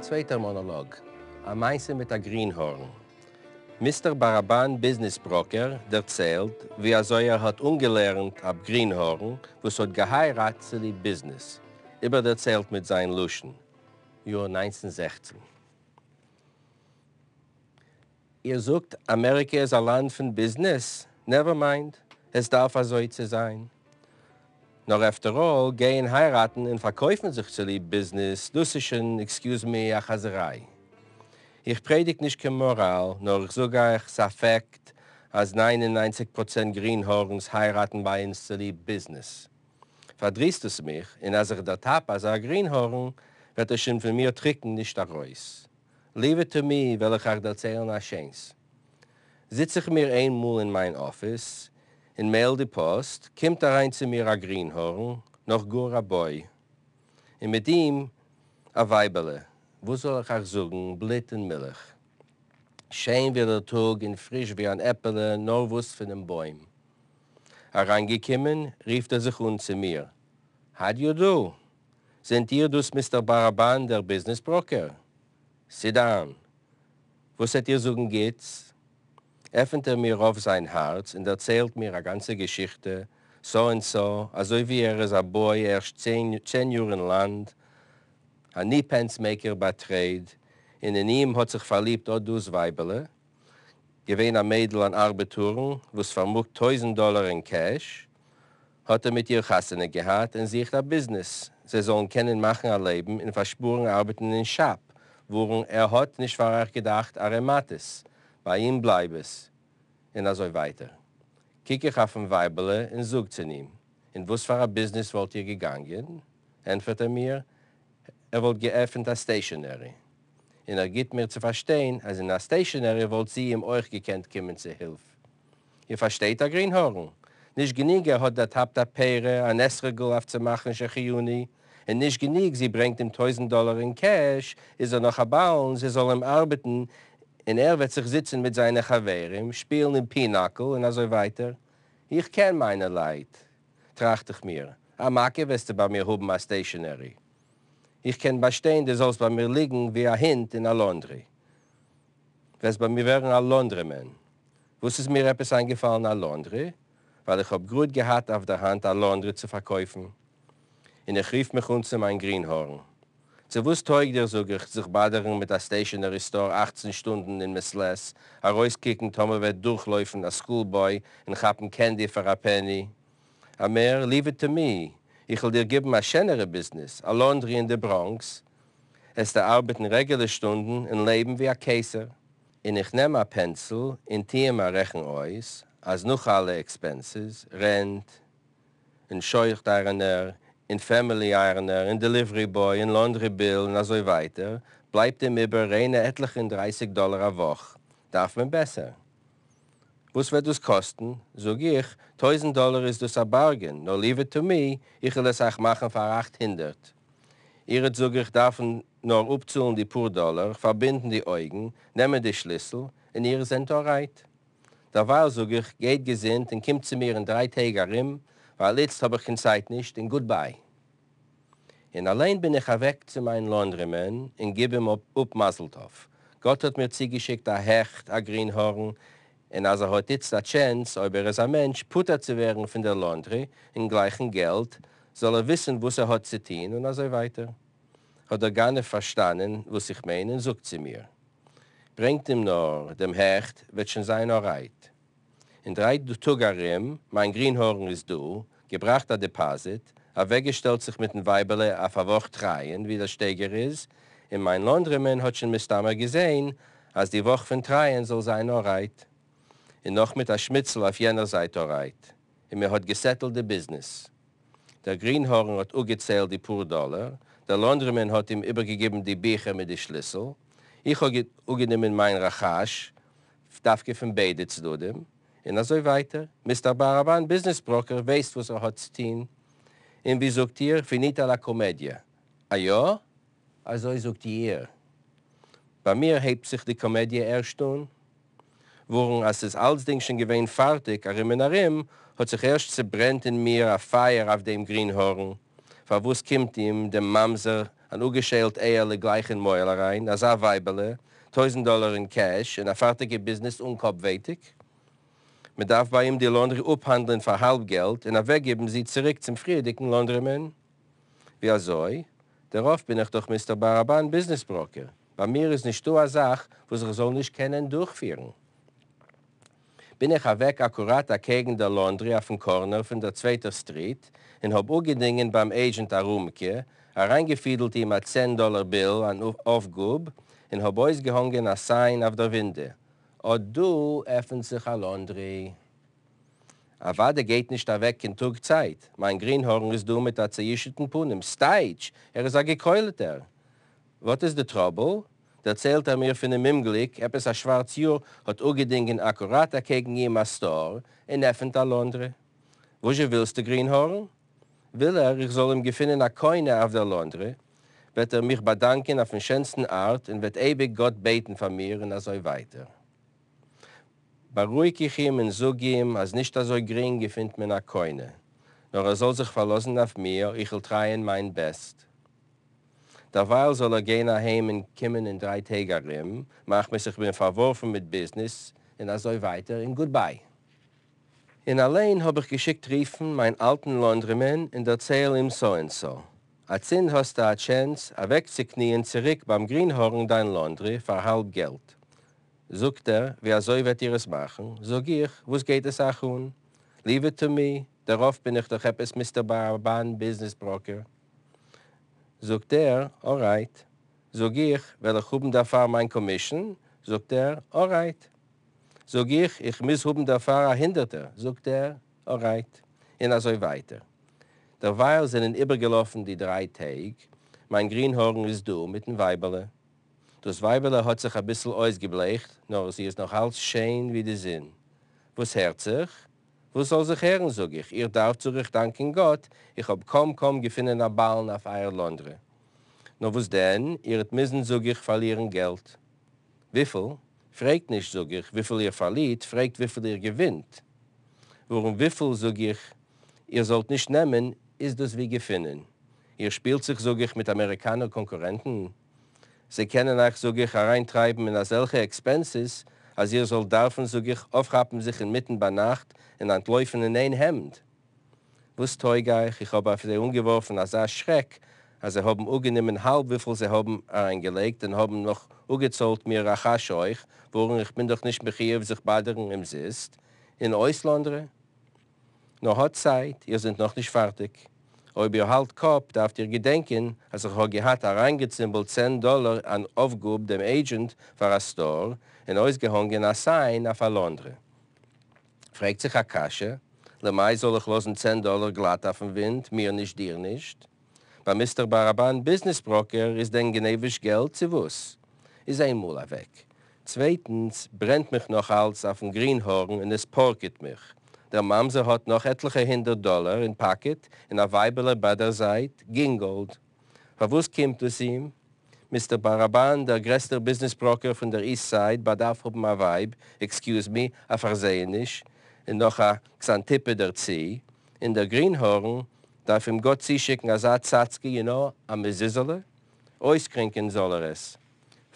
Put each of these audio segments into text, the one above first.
צווייטער מאנאלאג, א מעשה מיט א גרינהארן. מיסטער באראבאן ביזנעס בראקער דערציילט ווי אזוי ער האט אנגעלערנט א גרינהארן וואס האט געהייראט צוליב ביזנעס, איבערדערציילט מיט זיין לשון, יאר 1916. איר זאגט אמעריקע איז א לאנד פון ביזנעס? Never mind, עס דארף אזוי צו זיין. נאר after all, גייען הייראטן און פארקויפן זיך צוליב ביזנעס, דאס איז שוין, excuse me, א חזיריי. איך פרעדיג נישט קיין מאראל, נאר איך זאג אייך, ס'א fact אז 99% גרינהארנס הייראטן ביי אונז צוליב ביזנעס. פארדריסט עס מיך, און אז איך דערטאפ אזא גרינהארן, וועט ער שוין פון מיר טרוקן נישט ארויס. Leave it to me, וועל איך אייך דערציילן א שיינס. זיץ איך מיר איינמאל אין מיין אפיס, און mail די פאסט, קומט אריין צו מיר א גרינהארן, נאך גאר א boy. און מיט אים א ווייבעלע, וואס זאל איך אייך זאגן, בלוט און מילך. שיין ווי דער טאג און פריש ווי אן עפעלע, נאר וואס פונעם בוים. אריינגעקומען, רופט ער זיך אן צו מיר: How do you do? זענט איר דאס מיסטער באראבאן, דער ביזנעס בראקער? Sit down. וואס וועט איר זאגן גוטס? עפנט ער מיר אויף זיין הארץ און דערציילט מיר א גאנצע געשיכטע, so and so, אזוי ווי ער איז א boy ערשט 10 יאר אין לאנד, א knee pants maker by trade, און אין אים האט זיך פארליבט אט דאס ווייבעלע, געווען א מיידל אן ארבעטארין, וואס פארמאגט 1000 דאלאר אין cash, האט ער מיט איר חתונה געהאט און זוכט א ביזנעס, זיי זאלן קענען מאכן א לעבן און פארשפארן ארבעטן אין shop, ווארום ער האט נישט פאר אייך געדאכט ארעמאטעס, ביי אים בלייב עס, און אזוי ווייטער. קוק איך אויפן ווייבעלע און זאג צו אים: אין וואס פאר א ביזנעס וואלט איר געגאנגען? ענטפערט ער מיר, ער וואלט געעפנט א stationery. און ער גיט מיר צו פארשטיין, אז אין א stationery וואלט זי אים אויך געקענט קומען צו הילף. איר פארשטייט, א גרינהארן? נישט גענוג ער האט דערטאפט א פרי, אן אתרוגל אויף צו מאכן שהחיינו, און נישט גענוג זי ברענגט אים 1000 דאלאר אין cash, איז ער נאך א בעלן, זי זאל אים ארבעטן, און ער וועט זיך זיצן מיט זיינע חברים, שפילן אין פינאקל און אזוי ווייטער. איך קען מיינע לייט, טראכט איך מיר, א מכה וועסטו ביי מיר האבן א stationery. איך קען באשטיין, דו זאלסט ביי מיר ליגן ווי א הונט אין א laundry. וועסט ביי מיר ווערן א laundryman. וואס איז מיר עפעס איינגעפאלן א laundry? ווייל איך האב גראד געהאט אויף דער האנט א laundry צו פארקויפן. און איך רוף מיך אן צו מיין גרינהארן: צו וואס טויג דיר, זאג איך, זיך באדערן מיט א stationery store 18 שטונדן אין מעת לעת, ארויסקוקן, טאמער וועט דורכלויפן א school boy און כאפן candy פאר א penny? אמער, leave it to me, איך וועל דיר געבן א שענערע ביזנעס, א laundry אין די בראנקס, וועסטו ארבעטן רעגולער שטונדן און לעבן ווי א קיסר. און איך נעם א pencil און טו אים א רעכן אויס, אז נאך אלע expenses, rent, און shirt ironer, און family ironer, און delivery boy, און laundry bill, און אזוי ווייטער, בלייבט אים איבער ריינע עטליכע און 30 דאלאר א וואך. דארף מען בעסער. וואס וועט דאס קאסטן? זאג איך, 1000 דאלאר איז דאס א bargain, נאר leave it to me, איך וועל עס אייך מאכן פאר 800. איר וועט, זאג איך, דארפן נאר אפצאלן די פאר דאלאר, פארבינדן די אויגן, נעמען די שליסל, און איר זענט alright. דערווייל, זאג איך, גייט געזונט און קומט צו מיר אין 3 טעג ארום, ווייל איצט האב איך קיין צייט נישט און goodbye. און אליין בין איך אוועק צו מיין laundryman און גיב אים אפ מזל טוב. גאט האט מיר צוגעשיקט א העכט, א גרינהארן, און אז ער האט איצט א chance, אויב ער איז א מענטש, פטור צו ווערן פון דער laundry און גלייכן געלט, זאל ער וויסן, וואס ער האט צו טון און אזוי ווייטער. האט דער גנב פארשטאנען, וואס איך מיין, און זאגט צו מיר: ברענגט אים נאר דעם העכט, וועט שוין זיין alright. אין 3 טאג ארום, מיין גרינהארן איז דא, געבראכט א deposit, אוועקגעשטעלט זיך מיטן ווייבעלע אויף א וואך טרייען, ווי דער שטייגער איז, און מיין laundryman האט שוין מסתמא געזען, אז די וואך פון טרייען זאל זיין alright. און נאך מיט א שמיצל אויף יענער זייט alright. און מען האט געסעטלט די ביזנעס. דער גרינהארן האט אפגעציילט די פאר דאלאר, דער laundryman האט אים איבערגעגעבן די ביכער מיט די שליסל, איך האב אפגענומען מיין רחש, דווקא פון ביידע צדדים, און אזוי ווייטער. מיסטער באראבאן, ביזנעס בראקער, ווייסט, וואס ער האט צו טון. און ווי זאגט איר? Finita la commedia. א יא? אזוי זאגט איר. ביי מיר הייבט זיך די קאמעדיע ערשט אן. ווארום אז ס'איז אלצדינג שוין געווען פארטיג ארום און ארום, האט זיך ערשט צעברענט אין מיר א פייער אויף דעם גרינהארן. פאר וואס קומט אים, דעם ממזר, אַן אָפּגעשײלט אײערלע גלײַך אין מױל אַרײַן, אַזאַ װײַבעלע, טױזנט דאָלער אין קעש און אַ פֿאַרטיקע ביזנעס אָן קאָפּװײטיק. מע דאַרף בײַ אים די לאָנדרי אָפּהאַנדלען פֿאַר האַלב געלט און אַװעקגעבן זי צוריק צום פֿריִערדיקן לאָנדרימען. װי אַזױ? דערױף בין איך דאָך מיסטער באַראַבאַן ביזנעס בראָקער. בײַ מיר איז נישטאָ אַ זאַך, װאָס איך זאָל נישט קענען דורכפֿירן. בין איך אַװעק אַקוראַט אַקעגן דער לאָנדרי אױפֿן קאָרנער פֿון דער צװײטער סטריט און האָב אָפּגעדונגען בײַם עידזשענט אַ רומקע, אַרײַנגעפֿידלט אים אַ צען דאָלער ביל אַן אָפּגאָב און האָב אױסגעהאָנגען אַ סײַן אױף דער װינדע, אָט דאָ עפֿנט זיך אַ לאָנדרי. אַװדאי גײט נישט אַװעק קײן טאָג צײַט, מײַן גרינהאָרן איז דאָ מיט אַ צעיושעטן פּנים, סטײַטש, ער איז אַ געקױלעטער! װאָט איז די טראָבל? דערציילט ער מיר פונעם אומגליק, עפעס א שווארץ יאר האט אפגעדינגען אקוראט אקעגן אים א סטאר און עפענט א לאנדרי. וואזשע ווילסטו גרינהארן? וויל ער איך זאל אים געפינען א קונה אויף דער לאנדרי, וועט ער מיך באדאנקען אויפן שענסטן ארט און וועט אייביג גאט בעטן פאר מיר און אזוי ווייטער. בארואיג איך אים און זאג אים אז נישט אזוי גרינג געפינט מען א קונה, נאר ער זאל זיך פארלאזן אויף מיר, איכ'ל טרייען מיין בעסט. דערווייל זאל ער גיין אהיים און קומען אין דריי טעג ארום, מחמת איך בין פארווארפן מיט ביזנעס און אזוי ווייטער און גודביי. און אליין האב איך געשיקט רופן מיין אלטן לאנדרימען און דערצייל אים סאו און סאו. אצינד האסטו א טשענס אוועקצוקניען צוריק ביים גרינהארן דיין לאנדרי פאר האלב געלט. זאגט ער, ווי אזוי וועט איר עס מאכן? זאג איך, וואס גייט עס אייך אן? ליוו איט טו מי, דערויף בין איך דאך עפעס מיסטער באראבאן ביזנעס בראקער. זאגט ער, ארייט. זאג איך, וועל איך האבן דערפאר מיין קאמישן? זאגט ער, ארייט. זאג איך, איך מוז האבן דערפאר א הונדערטער? זאגט ער, ארייט. און אזוי ווייטער. דערווייל זענען איבערגעלאפן די דריי טעג, מיין גרינהארן איז דא מיטן ווייבעלע. דאס ווייבעלע האט זיך אביסל אויסגעבלייכט, נאר זי איז נאך אלץ שיין ווי די זון. וואס הערט זיך? וואָס זאָל זיך הערן, זאָג איך, איר דאַרפֿט, זאָג איך, דאַנקען גאָט, איך האָב קוים-קוים געפֿונען אַ בעלן אויף אײַער לאָנדרע. נאָר וואָס דען, איר'ט מוזן, זאָג איך, פֿאַרלירן געלט. וויפֿל? פֿרעגט נישט, זאָג איך, וויפֿל איר פֿאַרלירט, פֿרעגט, וויפֿל איר געווינט. וואָרום וויפֿל, זאָג איך, איר זאָלט נישט נעמען, איז דאָס ווי געפֿונען. איר שפּילט זיך, זאָג איך, מיט אַמעריקאַנער קאָנקורענטן? זיי קענען אייך, זאָג איך, אַריינטרייבן אין אַזעלכע עקספּענסעס, אַז איר זאָלט דאַרפן, זאָג איך, אויפכאַפּן זיך אין מיטן ביינאַכט און אַנטלויפן אין איין העמד. וואָס טויג אייך? איך האָב אויף זיי אָנגעוואָרפן אַזאַ שרעק, אַז זיי האָבן אָפּגענומען האַלב וויפיל זיי האָבן אַריינגעלייגט און האָבן נאָך אָפּגעצאָלט מיר רחש אויך, וואָרן איך בין דאָך נישט מחויב זיך באַדערן אומזיסט און אויס לאָנדרע. נאר האט צייט, איר זענט נאכנישט פארטיג. אויב איר האלט קאפ דארפט איר געדענקען אז איך האב געהאט אריינגעצימבלט צען דאלער אן אויפגאב דעם עידזשענט פאר א סטאר און אויסגעהאנגען א סיין אויף א לאנדרי. פרעגט זיך א קשיא, למאי זאל איך לאזן צען דאלער גלאט אויפן ווינט, מיר נישט דיר נישט? ביי מיסטער באראבאן ביזנעס בראקער איז דען גנביש געלט צו וואס? איז איינמאל אוועק. צווייטנס ברענט מיך נאך אלץ אויפן גרינהארן און עס פארקעט מיך. דער ממזר האט נאך עטליכע הונדערט דאלער אין פאקעט און א ווייבעלע ביי דער זייט, גינגאלד. פארוואס קומט דאס אים? מיסטער באראבאן דער גרעסטער ביזנעס בראקער פון דער איסט סייד באדארף האבן א ווייב, עקסקיוז מי, א פארזעעניש, און נאך א קסאנטיפע דערצו, און דער גרינהארן דארף אים גאט צושיקן אזא צאצקע, יו נאו, א מזוזה'לע? אויסקרינקען זאל ער עס.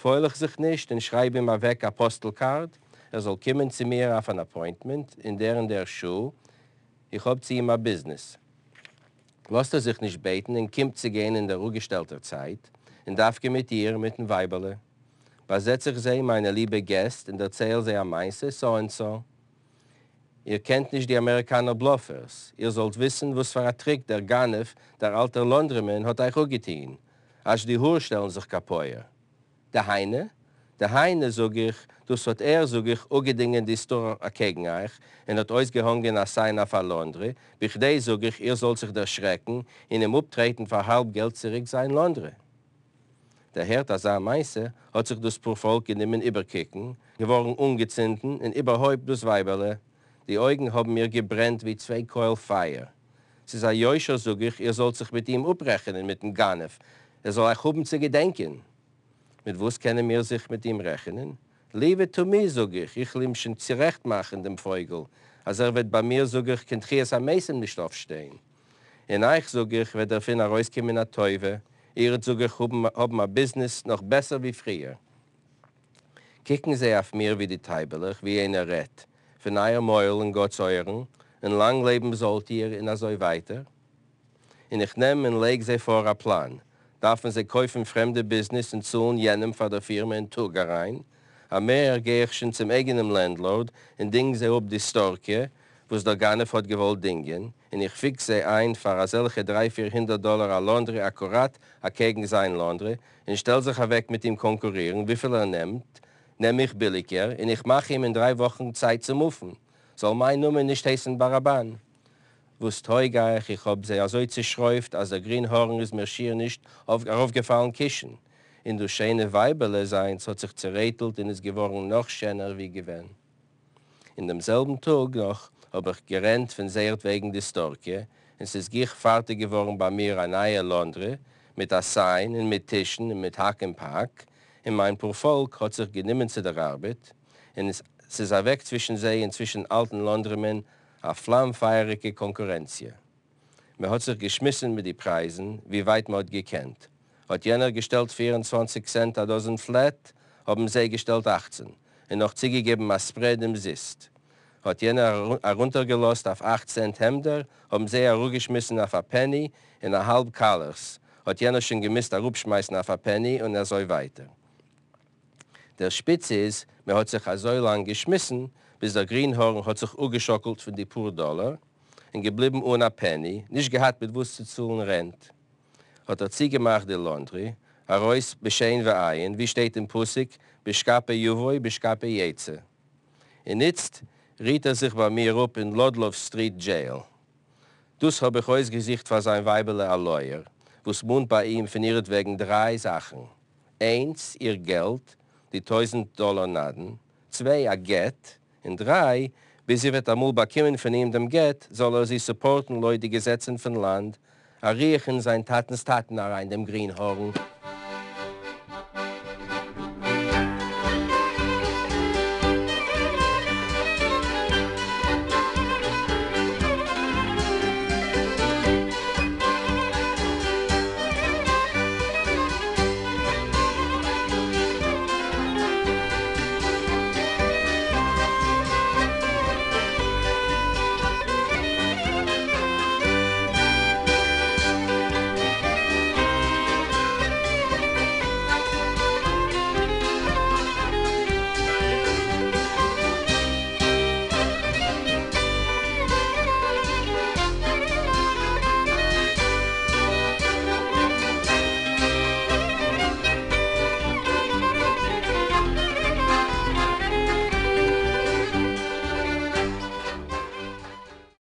פויל איך זיך נישט און שרייב אים אוועק א פאסטל קארד, ער זאל קומען צו מיר אויף אן אפוינטמענט אין דער און דער שעה, איך האב צו אים א ביזנעס. לאזט ער זיך נישט בעטן און קומט צו גיין אין דער אפגעשטעלטער צייט, און דווקא מיט איר, מיטן ווייבעלע. באזעץ איך זיי, מיינע ליבע געסט, און דערצייל זיי א מעשה, סאו ענד סאו. איר קענט נישט די אמעריקאנער בלאפערס, איר זאלט וויסן וואס פאר א טריק דער גנב, דער אלטער לאנדרימען, האט אייך אפגעטוהן, אזש די האר שטעלן זיך קאפויער. דהיינו? דהיינו, זאג איך, דאס האט ער, זאג איך, אפגעדינגען די סטאר אקעגן אייך, און האט אויסגעהאנגען א סיין אויף א לאנדרי, בכדי, זאג איך, איר זאלט זיך דערשרעקן און אים אפטרעטן פאר האלב געלט צוריק זיין לאנדרי. דערהערט אזא מעשה, האט זיך דאס פארפאלק גענומען איבערקוקן, געווארן אנגעצונדן, און איבערהויפט דאס ווייבעלע, די אויגן האבן איר געברענט ווי צוויי קויל פייער. ס'איז א יושר, זאג איך, איר זאלט זיך מיט אים אפרעכענען, מיטן גנב, ער זאל אייך האבן צו געדענקען. מיט וואס קענען מיר זיך מיט אים רעכענען? ליוו איט טו מי, זאג איך, איכ'ל אים שוין צורעכט מאכן, דעם פויגל, אז ער וועט ביי מיר, זאג איך, קיין תחיית המתים נישט אויפשטיין. און אייך, זאָג איך, וועט דערפֿון אַרויסקומען אַ טובה. איר'ט, זאָג איך, האָבן אַ ביזנעס נאָך בעסער ווי פֿריִער. קוקן זיי אויף מיר ווי די טייבעלעך, ווי איינער רעדט, פֿון אײַער מויל אין גאָטס אויערן, און לאַנג לעבן זאָלט איר, און אַזוי ווײַטער. און איך נעם און לייג זיי פאר א פלאן, דארפן זיי קויפן פרעמדע ביזנעס און צאלן יענעם פאר דער פירמע אין טאג אריין, אמער גיי איך שוין צום אייגענעם לענדלארד און דינג זיי אפ די סטארקע וואס דער גנב האט געוואלט דינגען, און איך פיקס זיי איין פאר אזעלכע דריי פיר הונדערט דאלער א לאנדרי אקוראט אקעגן זיין לאנדרי, און שטעל זיך אוועק מיט אים קאנקורירן, וויפיל ער נעמט נעם איך ביליגער, און איך מאך אים אין דריי וואכן צייט צו מופן, זאל מיין נאמען נישט הייסן באראבאן. וואָס טויג אײַך, איך האָב זיי אַזוי צעשרויפֿט, אַז דער גרינהאָרן איז מיר שיִער נישט אַרויפֿגעפֿאַלן קישן, און דאָס שיינע ווײַבעלע זײַנס האָט זיך צערעטלט און איז געוואָרן נאָך שענער ווי געווען. אין דעם זעלבן טאָג נאָך האָב איך גערענט פֿון זייערטוועגן די סטאָרקע, און ס'איז גיך פֿאַרטיק געוואָרן בײַ מיר אַ נײַע לאָנדרי מיט אַ סיין און מיט טישן און מיט האַק און פּאַק, און מײַן פּאָרפֿאָלק האָט זיך גענומען צו דער אַרבעט, און ס'איז אַוועק צווישן זיי און צווישן אַלטן לאָנדרימען א פלאם פייעריגע קאנקורענציע. מען האט זיך געשמיסן מיט די פרייזן ווי ווייט מען האט געקענט. האט יענער געשטעלט 24 סענט א דאזען פלעט, האבן זיי געשטעלט 18, און נאך צוגעגעבן א ספרעד אומזיסט. האט יענער ארונטערגעלאזט אויף 8 סענט העמדער, האבן זיי אראפגעשמיסן אויף א פעני און א האלב קאלערס, האט יענער שוין געמוזט אראפשמייסן אויף א פעני און אזוי ווייטער. דער שפיץ איז, מען האט זיך אזוי לאנג געשמיסן, ביז דער גרינהארן האט זיך אפגעשאקלט פון די פאר דאלער, און געבליבן אן א פעני, נישט געהאט מיט וואס צו צאלן רענט. האט ער צוגעמאכט די לאנדרי, ארויס בשן ועין, ווי שטייט אין פסוק, בשקפה יבוא בשקפה יצא. און איצט רוהט ער זיך ביי מיר אפ אין לודלאו סטריט דזשעיל. דאס האב איך אויסגעזוכט פאר זיין ווייבעלע א לויער, וואס מאנט ביי אים פון אירעטוועגן דריי זאכן. איינס, איר געלט, די טויזנט דאלער נדן, צוויי, א גט, און דריי, ביז זי וועט אמאל באקומען פון אים דעם גט, זאל ער זי סופארטן לויט די געזעצן פון לאנד, א רוח אין זיין טאטנ'ס טאטן אריין דעם גרינהארן.